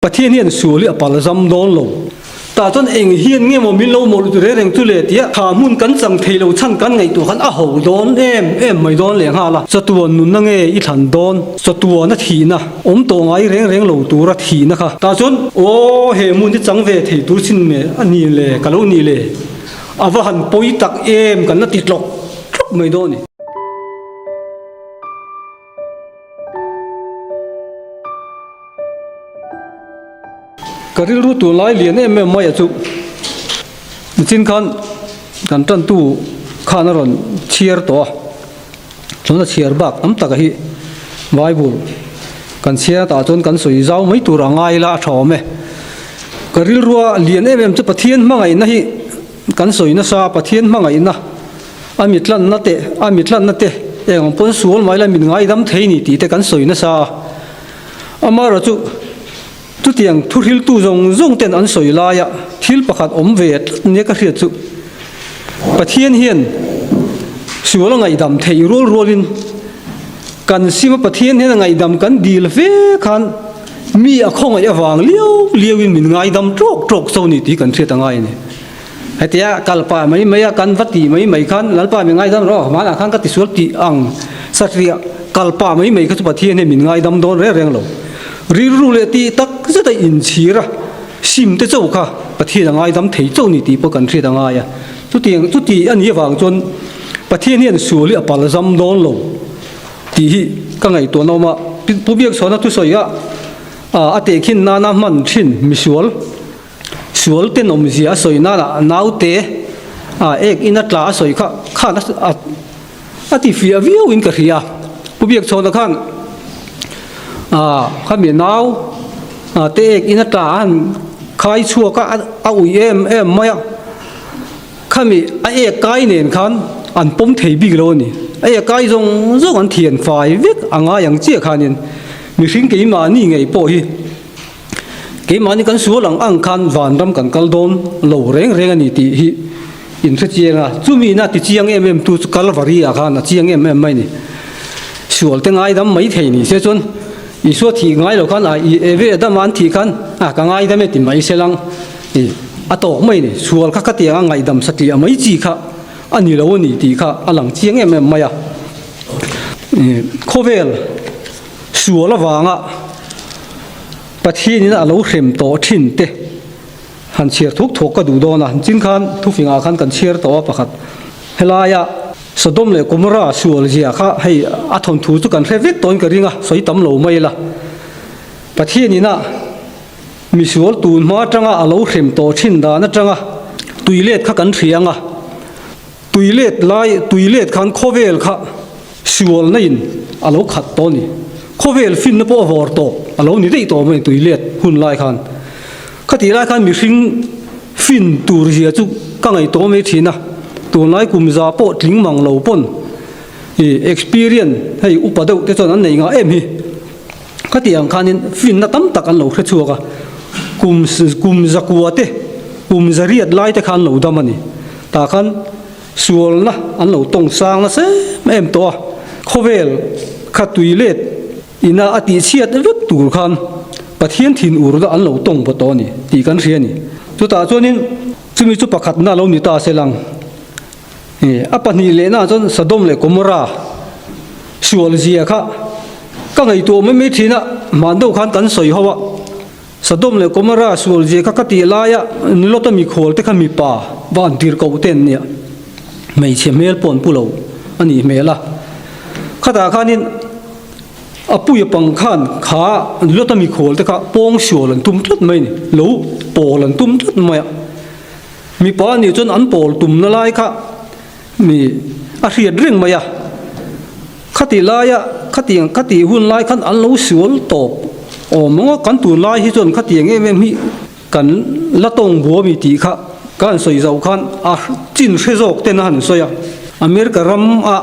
Pathian hian sual hi a pal zam dawn lo. Tah chuan eng hian nge maw min lo mawlh reng reng chu le tia tha hmun kan chang thei lo chhan kan ngaihtuah khan a ho dawn em em mai dawn leh nghal a. Chatuan nunna nge i thlan dawn? Chatuana thihna, awm tawh ngai reng reng lo tura thihna kha. Tah chuan aw he hmun hi chang ve thei tur chin nge a ni le ka lo nih le a va han pawi tak em kan la ti tlawk tlawk mai dawn a ni. Ka rilru tur lai lian em em mai a chu nichin khan kan tantu khan a rawn chhiar tawh a, chuan a chhiar bak tam taka hi Bible kan chhiar tah chuan kan sawi zau mai tur a ngai ila a tha awm e. Ka rilrua lian em em chu Pathian hmangaihna hi kan sawi nasa a, Pathian hmangaihna a mitlanna te a mitlanna te eng ang pawn sual mai la min ngaidam thei ni tih te kan sawi nasa a. Amaherawh chu chutiang thuhriltu zawng zawng ten an sawi laia thil pakhat awm ve tlat nia ka hriat chu Pathian hian sual a ngaihdam theih rual rualin kan sima Pathian hian a ngaihdam kan dil fe khan mi a khawngaih avang liau liauin min ngaidam tawk tawk cho ni tih kan hriat a ngai a ni. Hetia kalpa mai mai a kan va tih mai mai khan Lalpa min ngaidam rawh hmanah khan ka tisual tih ang satliah kalpa mai mai kha chu Pathian hian min ngaidam dawn reng reng lo. Rilru leh tih tak zet a inchhir a, sim te chauh kha Pathian a ngaidam thei chauh ni tih pawh kan hriat a ngai a. Chutiang chuti a nih avang chuan Pathian hian sual hi a palzam dawn lo tih hi ka ngaihtuah nawm a. Pu Biakchhawna thusawi a a tehkhin nana hman thin misual Sual tenawmzia a sawi nana naute a ek in a tla a sawi kha khan a a ti fiah viau in ka hria. Pu Biakchhawna khan a khami nau a te ek in a tla a han khai chhuak a a ui em em mai a. Khami a ek kai nen khan an pawm thei bik lo a ni. A ek kai zawng zawng an thian fai vek a ngai ang chiah khanin mihring keimahni ngei pawh hi Keimahni kan sual ang ang khan vanram kan kal dawn lo reng reng a ni tih hi in hre chiang a, chumi ina ti chiang em em tu chu Kalvari ah khan a chiang em em mai a ni. Sual te ngaidam mai thei ni se chuan Isua thih ngai lo khan a i eve Adama an thih khan a ka ngaidam e ti mai se lang i a tawk mai a ni. Sual kha khatiang a ngaihdam satliah mai chi kha a ni lo a ni tih kha a lang chiang em em mai a. Khawvel Sual avanga Pathianin a lo hrem tawh thin te han chhiar thuk thuk ka duh dawn a, chin khan thufingah khan kan chhiar tawh a pakhat. Helaia Sodom leh Gomorrah sual zia kha hei a thawnthu chu kan hre vek tawhin ka ring a, sawi tam lo mai ila. Pathianin a misual tun hma atanga a lo hrem tawh thin dan atanga tuilet kha kan hria ang a, tuilet lai tuilet khan khawvel kha Sualna in a lo khat tawh a ni. Khawvel finna pawh a vawr tawp a lo ni daih tawh mai tui let hun lai khan. Khatih lai khan mihring fin tur zia chu ka ngaihtuah mai thin a, tunlai kum za pawh tling mang lo pawn i experience hei upa deuh te chuan an nei ngah em hi. Khatih ang khanin finna tam tak an lo hre chhuak a, kum kum zakua te kum zariat lai te kha an lo dam a ni. Tah khan. Sualna an lo tawng sang nasa em em tawh a, khawvel kha tui let ina a tihchhiat vek tur khan Pathian thin urna an lo tawng baw tawh a ni tih kan hria a ni. Chutah chuanin chumi chu pakhatna lo ni ta se lang. A pahnih lehna chuan Sodom leh Gomorrah sual zia kha ka ngaihtuah mai mai thin a, hman deuh khan kan sawi ho a. Sodom leh Gomorrah sual zia kha ka tih laia Lota mikhual te kha mipa va an tir koh te an nia, hmeichhe hmel pawh an pu lo a nih hmel a. Khatah khanin a puia pang khan kha Lota mikhual te kha pawng sual an tum tlat mai a ni, lo pawl an tum tlat mai a. Mipa a nih chuan an pawl tumna lai kha mi a hriat reng mai a. Khati laia khatiang khati hun lai khan an lo sual tawp awm ang a, kan tun lai hi chuan khatiang em em hi kan la tawng bua mi tih kha ka han sawi zauh khan a chin hre zawk ten a han sawi a. America ram a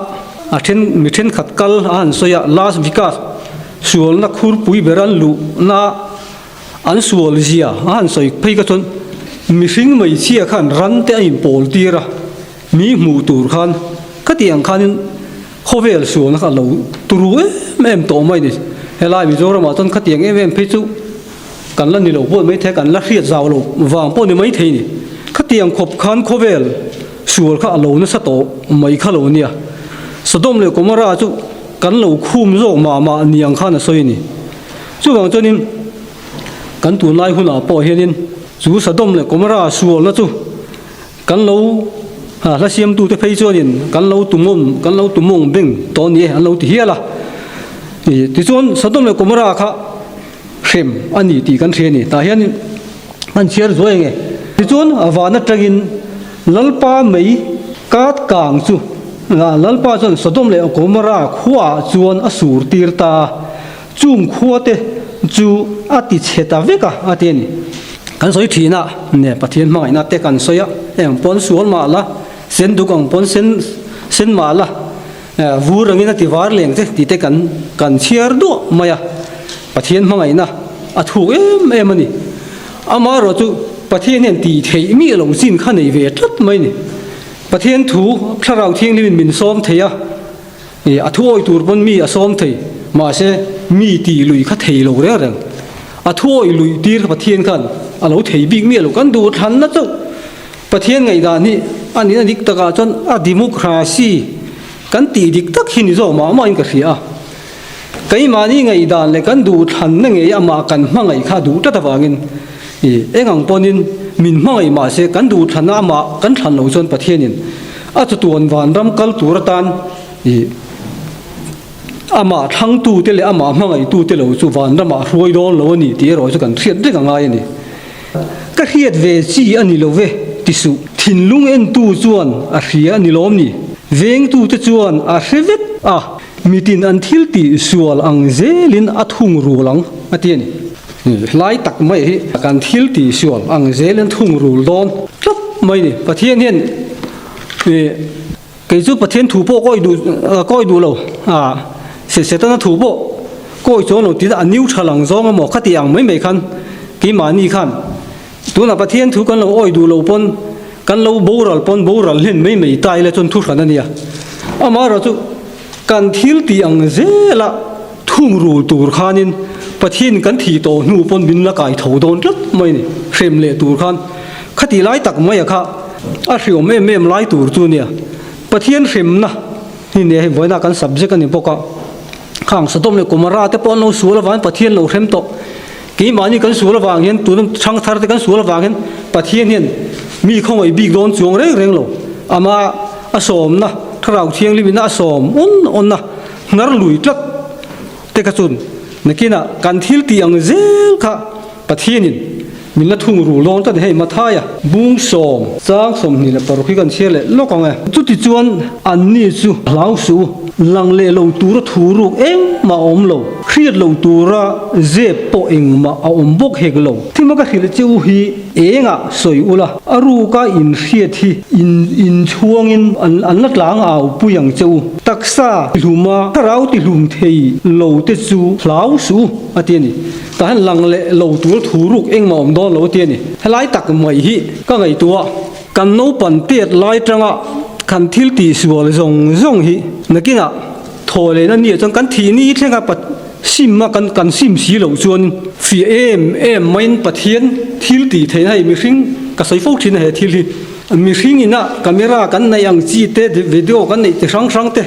a then mi thenkhat kal a han sawi a, Las Vegas sualna khurpui ber an luh na an sual zia a han sawi phei kha chuan mihring hmeichhia khan ran te a inpawl tir a, mi hmuh tur khan khatiang khanin Khawvel sualna kha a lo turu em em tawh mai a ni. Helai Mizoramah chuan khatiang em em phei chu Kan la ni lo pawh ni maithei a, kan la hriat zau lo vang pawh ni maithei ni. Khatiang khawp khan khawvel sual kha a lo nasa tawh mai kha lo nia. Sodom leh Gomorrah chu kan lo khum zawk mah mah ni ang khan a sawi a ni. Chuvang chuanin kan tunlai hunah pawh hianin chu Sodom leh Gomorrah sualna chu Kan lo hla siamtute phei chuanin kan lo tumawm, kan lo tumawng beng tawh ni e an lo ti hial a. Tichuan Sodom leh Gomorrah kha hrem a ni tih kan hria a ni. Tah hian an chhiar zuai ang e. Tichuan van atangin Lalpa mei kat kang chu Lalpa chuan Sodom leh Gomorrah khuaah chuan a sur tir ta a. Chung khuate chu a ti chhe ta vek a, a ti a ni. Kan sawi thin a, ne Pathian hmangaihna te kan sawi a, eng pawn sual mah la, sen duk ang pawn sen sen mah la, vur angin a ti var leng che tih te kan kan chhiar duah mai a. Pathian hmangaihna a thuk em em a ni. Amaherawh chu Pathian hian tih theih miah lo chin kha nei ve tlat mai a ni. Pathian thu Thlarau Thianghlimin min sawm thei a. I a thuawi tur pawn mi a sawm thei, mahse mi tih lui kha thei lo reng reng. A thuawi luih tir kha Pathian khan a lo thei bik miah lo. Kan duh thlanna chauh Pathian ngaihdan hi a nihna dik takah chuan a democracy kan tih dik tak hi ni zawk mah mahin ka hria a. Keimahni ngaihdan leh kan duh thlanna ngei amah kan hmangaih kha duh tlat avangin i eng ang pawnin min hmangaih mahse kan duh thlanna amah kan thlan loh chuan Pathianin A chatuan vanram kal tur atan i amah thlangtute leh amah hmangaihtute lo chu vanramah hruai dawn lo a ni tih erawh chu kan hriat reng a ngai a ni. Ka hriat ve chi a ni lo ve ti suh. Thinlung entu chuan a hria a ni lawm ni? Vengtute chuan a hre vek a, mitin an thil tih sual ang zelin a thung rul ang a ti a ni. Hlai tak mai hi kan thil tih sual ang zelin thung rul dawn tlat mai ni. Pathian hian kei chu Pathian thu pawh kawi duh kawi duh lo a Setana thu pawh kawi chuan lo tih a neutral ang zawng emaw kha tih ang mai mai khan keimahni khan tunah Pathian thu kan lo awi duh lo pawn kan lo boral pawn boral hlen mai mai ta ila chuan thu hran a nia. Amaherawhchu Kan thil tih ang zela thung rul tur khanin Pathian kan thih tawh hnu pawn min la kai tho dawn tlat mai ni. Hrem leh tur khan khati lai tak maia kha a hriawm em em lai tur chu nia. Pathian hremna hi nia hei vawiina kan subject a ni bawk a. Khang Sodom leh Gomorrah te pawh an lo sual avangin Pathian lo hrem tawh. Keimahni kan sual avang hian tuna thangthar te kan sual avang hian Pathian hian mi khawngaih bik dawn chuang reng reng lo. Ama a sawmna Thlarau Thianghlimina a sawm awn awn a, hnar lui tlat te kha chun nakinah kan thil tih ang zel kha Pathianin min la thung rul dawn tlat a ni. Hei Mathaia bung sawm chang 26 hi kan chhiar leh lawk ang e. Chutichuan anni chu hlau suh u, lang leh lo tura thu ruk engmah a awm lo. Hriat lo tura zep pawh engmah a awm bawk hek lo. Thima ka hrilh che u hi engah sawi ula, a ruka in hriat hi in inchhuangin an la tlang au pui ang che u. Taksa tihluma thlarau tihlum thei lo te chu hlau suh u, a ti a ni. Tah hian lang leh lo tura thu ruk engmah a awm dawn lo a ti a ni. Helai tak mai hi ka ngaihtuah kan naupan tet lai tanga kan thil tihsual zawng zawng hi nakinah Thaw leh na nia chuan kan thih ni thleng a sim a kan kan sim si loh chuan fiah em em maiin Pathian thil tih theihna hei mihring ka sawi fo thin a he thil hi mihring ina camera kan neih ang chi te video kan neih chi hrang hrang te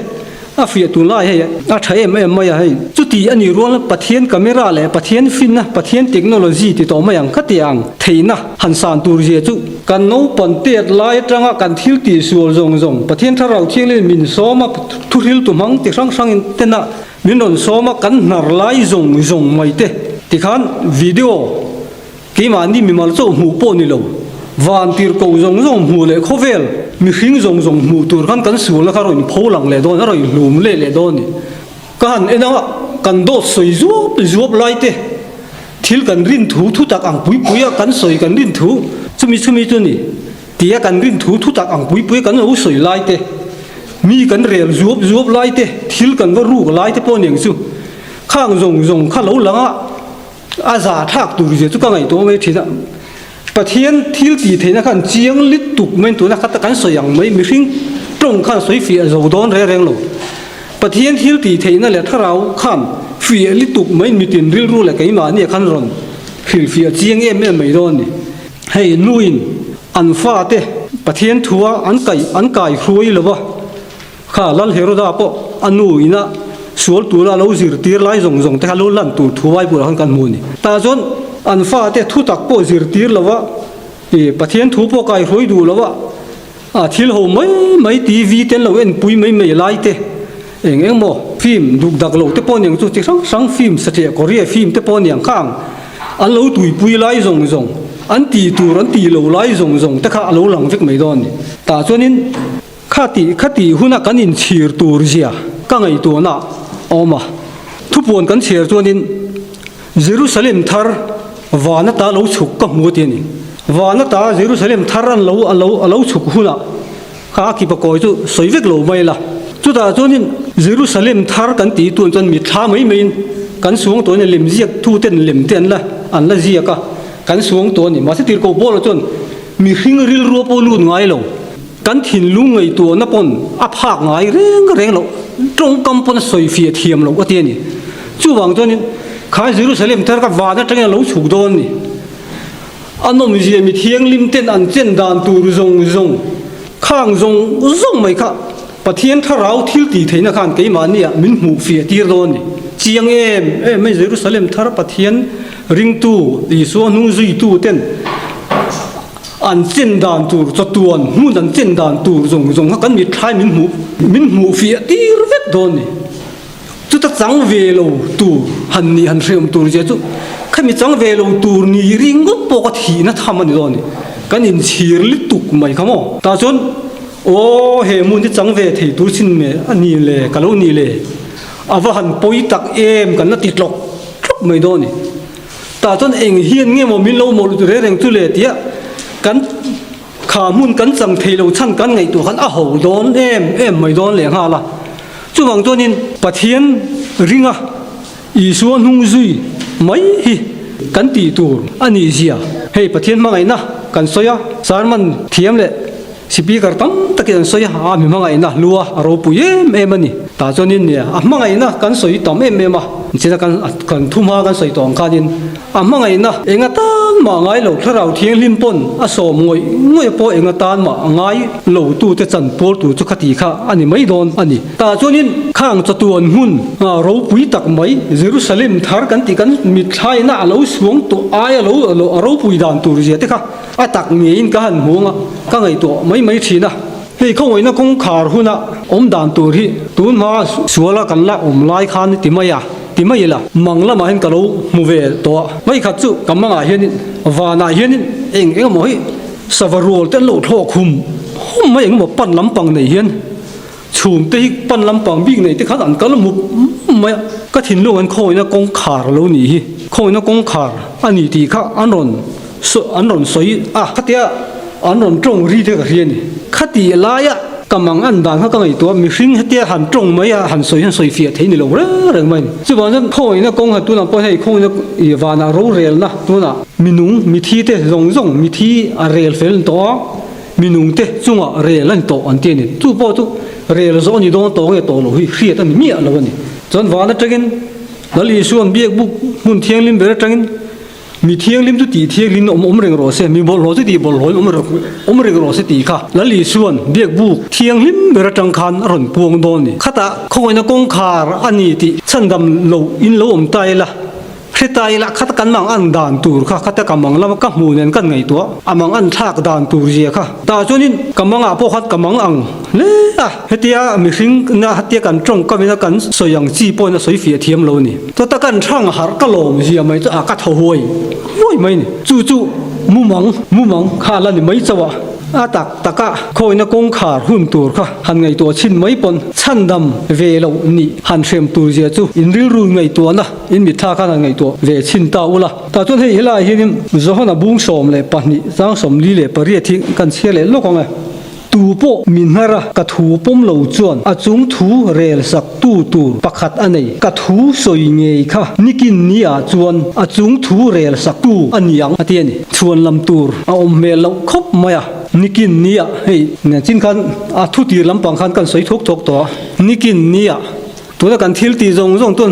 a fiah tun lai hei a tha em em mai a hei chuti a nih rual Pathian camera leh Pathian finna Pathian technology ti tawh mai ang kha tih ang theihna han san tur zia chu kan naupan tet lai atanga kan thil tih sual zawng zawng Pathian thlarau thianghlim min sawm a. Thuhril tu hmang ti hrang hrangin tena min rawn sawm a, kan hnar lai zawng zawng mai te tikhan video keimahni mimal chauh hmuh pawh ni lo, van tir ko zawng zawng hmuh leh khawvel mihring zawng zawng hmuh tur khan kan sualna kha rawn pho lang leh dawn, a rawn hlum leh leh dawn a ni. Ka han en anga kan dawt sawi zuap zuap lai te, thil kan rin thu thu tak ang pui pui a kan sawi kan rin thu chumi chumi chu ni. Tia kan rin thu thu tak ang pui pui kan lo sawi lai te, mi kan rel zuap zuap lai te, thil kan va ruk lai te pawh aniang chu khang zawng zawng kha lo lang a, a za thlak tur zia chu ka ngaihtuah mai thin a. Pathian thil tih theihna khan chiang lit tuk mai tuna kha kan sawi ang mai mihring tawng khan sawi fiah zo dawn reng reng lo. Pathian thil tih theihna leh thlarau khan fiah lit tuk mai mitin rilru leh keimahni khan rawn. hrilhfiah chiang em em mai dawn a ni. Hei nuin an fate Pathian thua an kaih an kai hruai lo va, kha Lal Heroda pawh a nu ina sual tura a lo zirtir lai zawng zawng te kha lo lan tur thu Bible ah khan kan hmu a ni. Tah chuan an fate thutak pawh zirtir lo va, ih Pathian thu pawh kai hruai duh lo va, A thil ho mai mai TV te an lo en pui mai mai lai te eng eng maw film duk dak lo te pawh niang chu chi hrang hrang film satliah Korea film te pawh niang kha ang an lo tuipui lai zawng zawng an tih tur an tih lo lai zawng zawng te kha a lo lang vek mai dawn a ni. Tah chuanin kha tih kha tih huna kan inchhir tur zia ka ngaihtuahna a awm a, thupuan kan chhiar chuanin Jerusalem thar van ata lo chhuk ka hmu a ti a ni. Van ata Jerusalem thar an lo a lo a lo chhuk hunah kha a kipa kawi chu sawi vek lo mai la. Chutah chuanin Jerusalem thar kan tih tun chuan mitthla mai maiin kan suang tawh a ni, lem ziak tu ten lem te an la an la ziak a, kan suang tawh a ni. Mahse tirhkoh Paula chuan mihring rilrua pawh lut ngai lo. Kan thinlung ngaihtuahna pawn a phak ngai reng reng loh, tawngkam pawn a sawi fiah thiam loh a ti a ni. Chuvang chuanin kha Jerusalem thar kha van atangin a lo chhuk dawn a ni. A nawmzia mi thianghlim ten an chen dan tur zawng zawng, khang zawng zawng mai kha Pathian thlarau thil tih theihna khan keimahniah min hmuh fiah tir dawn a ni. Chiang em em mai Jerusalem thar Pathian ringtu Isua hnung zuitu ten An chen dan tur chawtuan hmun an chen dan tur zawng zawng kha kan mitthlai min hmuh min hmuh fiah tir vek dawn ni. Chuta chang ve lo tur han nih han hreawm tur zia chu khami chang ve lo tur ni ringawt pawh ka thihna tham a ni dawn ni. Kan inchhir lutuk mai kha maw. Tah chuan aw he hmun hi chang ve thei tur chin me a ni le ka lo ni le a va han pawi tak em kan la ti tlawk tlawk mai dawn ni. Tah chuan eng hian nge maw min lo mawlh reng reng chu le tia kan kha hmun kan chang thei lo chhan kan ngaihtuah khan a ho dawn em em mai dawn leh nghal a. Chuvang chuanin Pathian ringa Isua hnung zui mai hi kan tih tur a nih zia hei Pathian hmangaihna kan sawi a, sermon thiam leh Speaker tam takin an sawi a, a mi hmangaihna lua a ropui em em a ni. Tah chuanin nia, a hmangaihna kan sawi tam em em a, nichina kan kan thumha kan sawi tawh ang khanin a hmangaihna eng atan mah ngai lo, thlarau thianghlim pawn a sawm ngawih ngawih pawh eng atan mah a ngai lo tute chan pawl tur chu khati kha a ni mai dawn a ni. Tah chuanin khang chatuan hmun ropui tak mai Jerusalem thar kan tih kan mitthlaina a lo suang tawh aia lo a ropui dan tur zia te kha A tak ngeiin ka han hmuang a, ka ngaihtuah mai mai thin a. Hei khawngawihna kawngkhar huna awm dan tur hi tun hma suala kan la awm lai khan ti mai a, ti mai ila mang lamah hian ka lo hmu ve tawh a. Hmei khat chu ka mangah hianin vanah hianin eng eng emaw hi sava rual te an lo thlawk hum hum mai eng emaw pan lampang nei hian Chhungte hi pan lampang bik nei te khan an kal mup mai a, ka thinlung an khawina kawngkhar a lo nih hi, khawina kawngkhar a ni tih kha an rawn an rawn sawi a, khatia an rawn tawng ri te ka hria a ni. Khatih laia ka mang an dan kha ka ngaihtuah, mihring hetia han tawng mai a han sawi hian sawi fiah thei ni lo reng reng mai a ni. Chuvang chuan khawina kawng ha tunah pawh hei khawina ih vanah rorelna tunah minung mithi te zawng zawng mithi a rel fel tawh a, Minungte chungah rel a ni tawh an ti a ni. Chu pawh chu rel zawh a ni dawn tawh nge tawh loh hi hriat a ni miah lo a ni. Chuan van atangin Lal Isua'n biak buk hmun thianghlim ber atangin mi thianghlim chu tih thianghlim awm awm reng rawh se, mi bawlhhlawh chu tih bawlhhlawhin awm reng awm reng rawh se tih kha Lal Isua'n biak buk thianghlim ber atang khan a rawn puang dawn a ni. Khatah khawngaihna kawngkhar a ni tih chhandam loh in lo awm ta ila. Hretai lah khat kan mang an dan tur kha khata ka mang lama ka hmu nen kan ngaihtuah a mang an thlak dan tur zia kha tah chuanin ka mangah pawh khan ka mang ang hle a hetia mihring na hetia kan tawngkam ina kan sawi ang chi pawhin a sawi fiah thiam lo a ni chawta kan thang harh ka lawm zia mai chu a ka thaw huai huai mai a ni chu chu mumang mumang kha la ni mai chauh a. A tak taka khawina kawngkhar hun tur kha han ngaihtuah chhin mai pawn chhandam ve loh nih han hrem tur zia chu in rilru ngaihtuahna in mitthla khan han ngaihtuah ve chhin ta ula. Tah chuan hei helaiah hianin Johana bung 12 chang 48 hi kan chhiar leh lawk ang e. Tu pawh mi hnar a ka thu pawm lo chuan a chung thu rel sak tu tur pakhat a nei. Ka thu sawi ngei kha nikin ni ah chuan a chung thu rel sak tu a ni ang a ti a ni. Chhuan lam tur a awm hmel loh khawp mai a. Nikin ni ah hei nen chin khan a thu tir lampang khan kan sawi thuk thuk tawh a. Nikin ni ah tuna kan thil tih zawng zawng chuan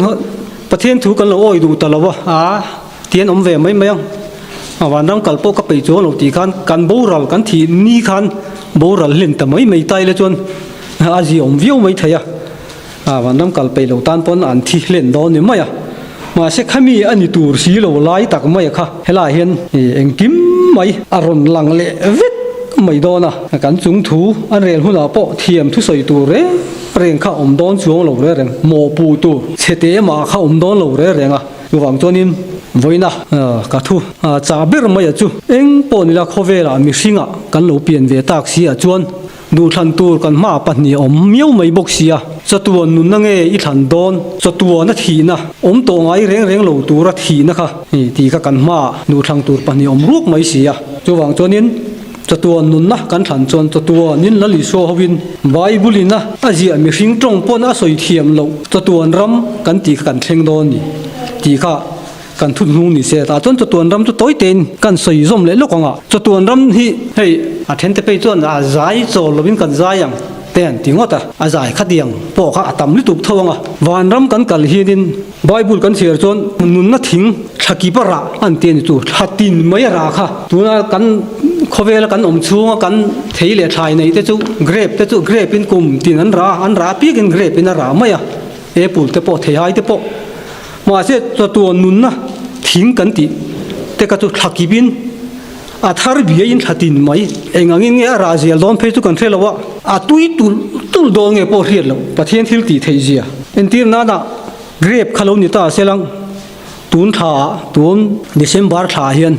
Pathian thu kan lo awi duh ta lo a. Tian awm ve mai mai ang. A vanram kal pawh ka peih chuang lo tih khan kan boral kan thih ni khan boral hlen ta mai mai ta ila chuan a zia awm viau mai thei a. A vanram kal peih lo tan pawn an thi hlen dawn ni mai a. Mahse khami a ni tur si lo lai tak mai a kha helaiah hian engkim mai a rawn lang leh vek mai dawn a. Kan chung thu an rel hunah pawh thiam thusawi tur reng reng kha awm dawn chuang lo reng reng, mawhpuh tur chhete mah kha awm dawn lo reng reng a. Chuvang chuanin vawiina ka thu chah ber mai a chu eng pawh nila khawvelah mihringah kan lo pian ve tak si ah chuan duhthlan tur kan hma pahnih a awm miau mai bawk si a, chatuan nunna nge i thlan dawn, chatuana thihna awm tawh ngai reng reng lo tura thihna kha tih kha kan hmaah duhthlang tur pahnih a awm ruak mai si a. Chuvang chuanin chatuan nunna kan thlan chuan chatuanin Lal Isua hovin Bible-in a a ziah mihring tawng pawn a sawi thiam loh chatuan ram kan tih kha kan thleng dawn ni tih kha kan thut hnung ni se. Tah chuan chatuan ram chu tawi tein kan sawi zawm leh lawk ang a, chatuan ram hi hei a then te phei chuan a zai chawl lovin kan zai ang te an ti ngawt a, a zai khatiang pawh kha a tam lutuk tho ang a. Vanram kan kal hianin Bible kan chhiar chuan nunna thing thla kip a rah an ti a ni chu, thla tin mai a rah kha. Tuna kan khawvela kan awm chhunga kan thei leh thlai nei te chu grape te chu grape in kum tin an rah a, an rah apiangin grape in a rah mai a, apple te pawh theihai te pawh. Mahse chatuan nunna thing kan tih te kha chu thla kip in a thar biaiin thla tin mai. Eng angin nge a rah zial dawn phei chu kan hre lo a, a tui tulh tulh dawn nge pawh hriat loh Pathian thil tih theih zia. Entir nana grape kha lo ni ta selang tun thla ah tun December thla ah hian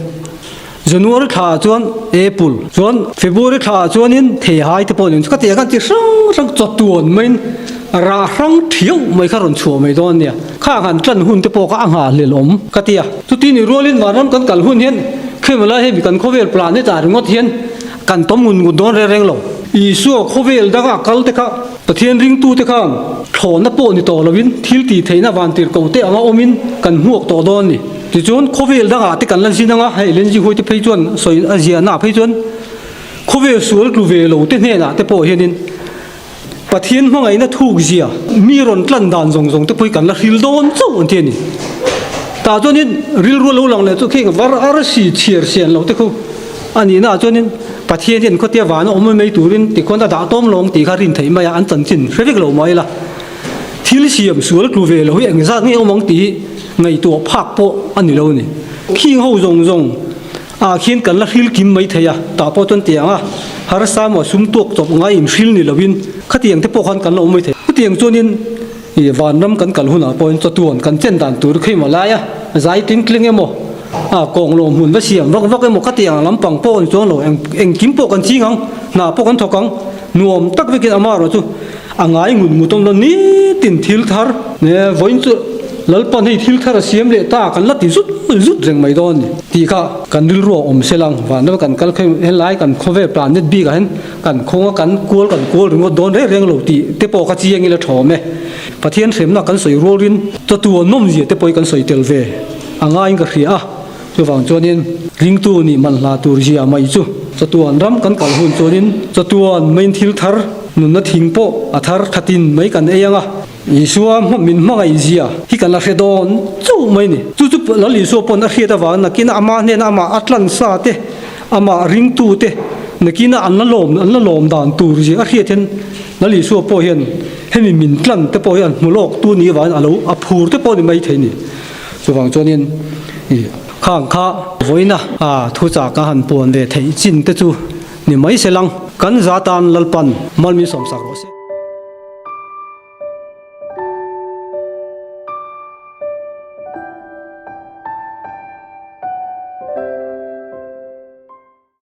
January thla ah chuan April chuan February thla ah chuanin theihai te pawh nen chu ka tih ah khan chi hrang hrang chawtuan maiin rah hrang thiau mai kha rawn chhuah mai dawn a nia. Kha han tlan hun te pawh kha a nghahhlelh awm ka ti a. Chuti ni rualin vanram kan kal hun hian khema lai hemi kan khawvel planet ah ringawt hian kan tawm ngut ngut dawn reng reng lo. Isua khawvel danga kal te kha Pathian ringtute khan thlawhna pawh ni tawh lovin thil tih theihna vantir ko te anga awmin kan hmuak tawh dawn a ni. Tichuan khawvel dangah te kan la zin anga, hei Lenzi huaite phei chuan sawi a ziahna ah phei chuan khawvel sual tlu ve lo te hnenah te pawh hianin Pathian hmangaihna thuk zia mi rawn tlan dan zawng zawng te pawh hi kan la hril dawn chauh an ti a ni. Tah chuanin rilru a lo lang leh chu kheng var arsi chhiar sian lo te khu A nihna ah chuanin Pathian hian khawtia vana awm mai turin tikhuan a dah tawm lawng tih kha rin theih mai a, an chanchin hre vek lo mai ila. Thil siam sual tlu ve lo hi engzat nge awm ang tih hi ngaihtuah phak pawh a ni lo a ni. Khing ho zawng zawng ah khian kan la hril kim mai thei a, tah pawh chuan tiang a harsa maw sum tuak chawp ngai inhril ni lovin khatiang te pawh khan kan la awm mai thei. Chutiang chuanin ih vanram kan kal hunah pawhin chawtuan kan chen dan tur khi maw lai a, zai tling tling emaw A kawng lawm hmun va siam vak vak emaw ka ti ang lampang pawh an chuang lo, engkim pawh kan ching ang, hna pawh kan thawk ang, nuam tak vekin ama erawh chu a ngai ngut ngut awm lo, nitin thil thar vawiin chu Lalpan hei thil thar a siam leh ta kan la ti zut zut reng mai dawn a ni tih kha kan rilru a awm sel ang, vanram kan kal kha helai kan khawvel planet bik ah hian kan khawnga kan kual kan kual ringawt dawn reng reng lo tih te pawh kha chiang ila thawm e. Pathian hremna kan sawi rualin chawtuan nawmzia te pawh hi kan sawi tel ve. A ngaiin ka hria a, chuvang chuanin ringtu nih man hla tur zia mai chu chatuan ram kan kal hun chuanin chatuan maiin thil thar nunna thing pawh a thar thatin mai kan ei ang a, Isua min hmangaih zia hi kan la hre dawn chauh mai ni. Chu chu Lal Isua pawn a hriat avangin nakina ama hnena amah a tlan sa te, amah ringtu te nakina an la lawm an la lawm dan tur zia a hriat hian Lal Isua pawh hian hemi min tlan te pawh hi an hmu lawk tu ni avangin a lo a phur te pawh ni mai thei ni. Chuvang chuanin i khang kha vawiina thuchah ka han puan ve theih chin te chu ni mai se lang. Kan za tan Lalpan mal min sawmsak rawh se.